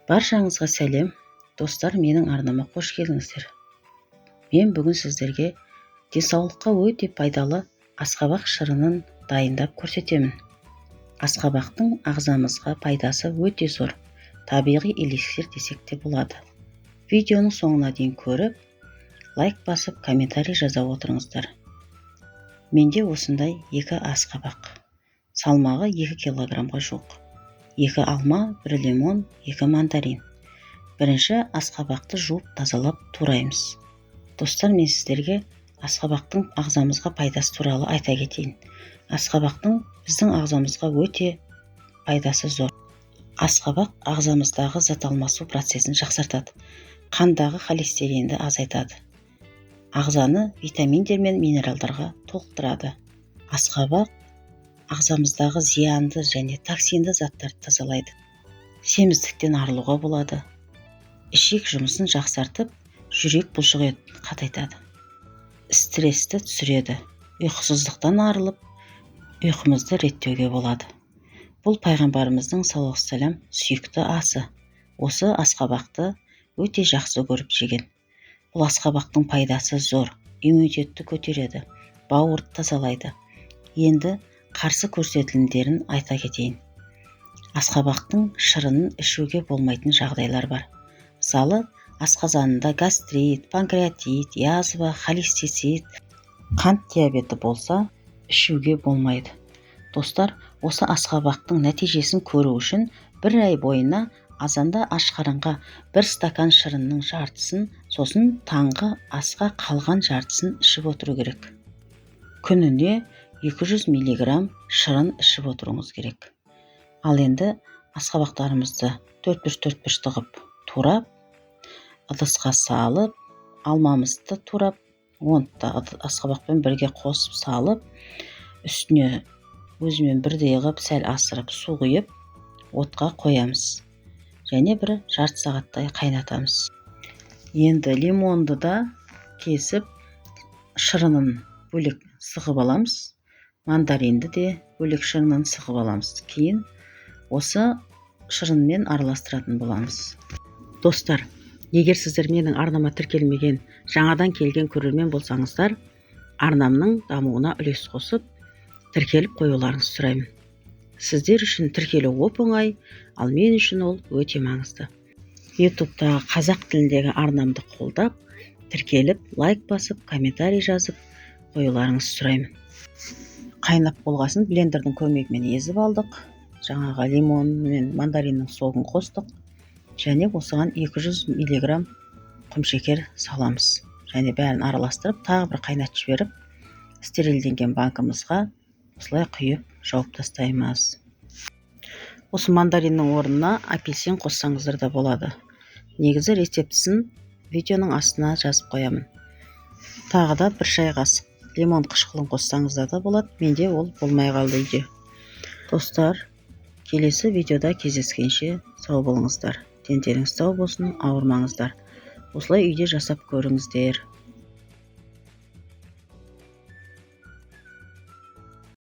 Баршаңызға сәлем, достар! Менің арнама қош келдіңіздер. Мен бүгін сіздерге денсаулыққа өте пайдалы асқабақ шырынын дайындап көрсетемін. Асқабақтың ағзамызға пайдасы өте зор, табиғи эликсир десек те болады. Видеоның соңына дейін көріп, лайк басып, комментарий жаза отырыңыздар. Менде осындай екі асқабақ, салмағы 2 килограммға жуық, екі алма, бір лимон, екі мандарин. Бірінші асқабақты жуып, тазалап тураймыз. Достар, мен сіздерге асқабақтың ағзамызға пайдасы туралы айта кетейін. Асқабақтың біздің ағзамызға өте пайдасы зор. Асқабақ ағзамыздағы зат алмасу процесін жақсартады, қандағы холестеринді азайтады, ағзаны витаминдер мен минералдарға толықтырады. Асқабақ ағзамыздағы зиянды және токсинді заттарды тазалайды, семіздіктен арылуға болады, ішек жұмысын жақсартып, жүрек бұлшық етін қатайтады, стрессті түсіреді, ұйқысыздықтан арылып, ұйқымызды реттеуге болады. Бұл пайғамбарымыздың саллаллаху сүйікті асы. Осы асқабақты өте жақсы көріп жеген. Бұл асқабақтың пайдасы зор: иммунитетті көтереді, бауырды тазалайды. Енді қарсы көрсетілімдерін айта кетейін. Асқабақтың шырынын ішуге болмайтын жағдайлар бар. Мысалы, асқазанында гастрит, панкреатит, язва, холецистит, қант диабеті болса, ішуге болмайды. Достар, осы асқабақтың нәтижесін көру үшін бір ай бойына азанда аш қарынға бір стакан шырынның жартысын, сосын таңғы асқа қалған жартысын ішіп отыру керек. Күніне 200 миллиграмм шырын ішіп отыруыңыз керек. Ал енді асқабақтарымызды төртбұрыш төртбұрышты қылып турап, ыдысқа салып, алмамызды турап, оны да асқабақпен бірге қосып салып, үстіне өзімен бірдей қылып сәл асырып су құйып, отқа қоямыз және бір жарты сағаттай қайнатамыз. Енді лимонды да кесіп, шырынын бөлек сығып аламыз, мандаринді де бөлек шырынын сығып аламыз. Кейін осы шырынмен араластыратын боламыз. Достар, егер сіздер менің арнама тіркелмеген, жаңадан келген көрермен болсаңыздар, арнамның дамуына үлес қосып, тіркеліп қоюларыңызды сұраймын. Сіздер үшін тіркелу оп оңай, ал мен үшін ол өте маңызды. Ютубтағы қазақ тіліндегі арнамды қолдап, тіркеліп, лайк басып, комментарий жазып қоюларыңызды сұраймын. Қайнап болғасын, блендердің көмегімен езіп алдық. Жаңағы лимон мен мандариннің согын қостық және осыған 200 миллиграмм құмшекер саламыз және бәрін араластырып, тағы бір қайнатып жіберіп, стерилденген банкімізға осылай құйып, жауып тастаймыз. Осы мандариннің орнына апельсин қоссаңыздар да болады. Негізі рецептісін видеоның астына жазып қоямын. Тағы да бір шай қасық лимон қышқылын қоссаңыздар да болады. Менде ол болмай қалды үйде. Достар, келесі видеода кездескенше сау болыңыздар! Дендеріңіз сау болсын, ауырмаңыздар! Осылай үйде жасап көріңіздер.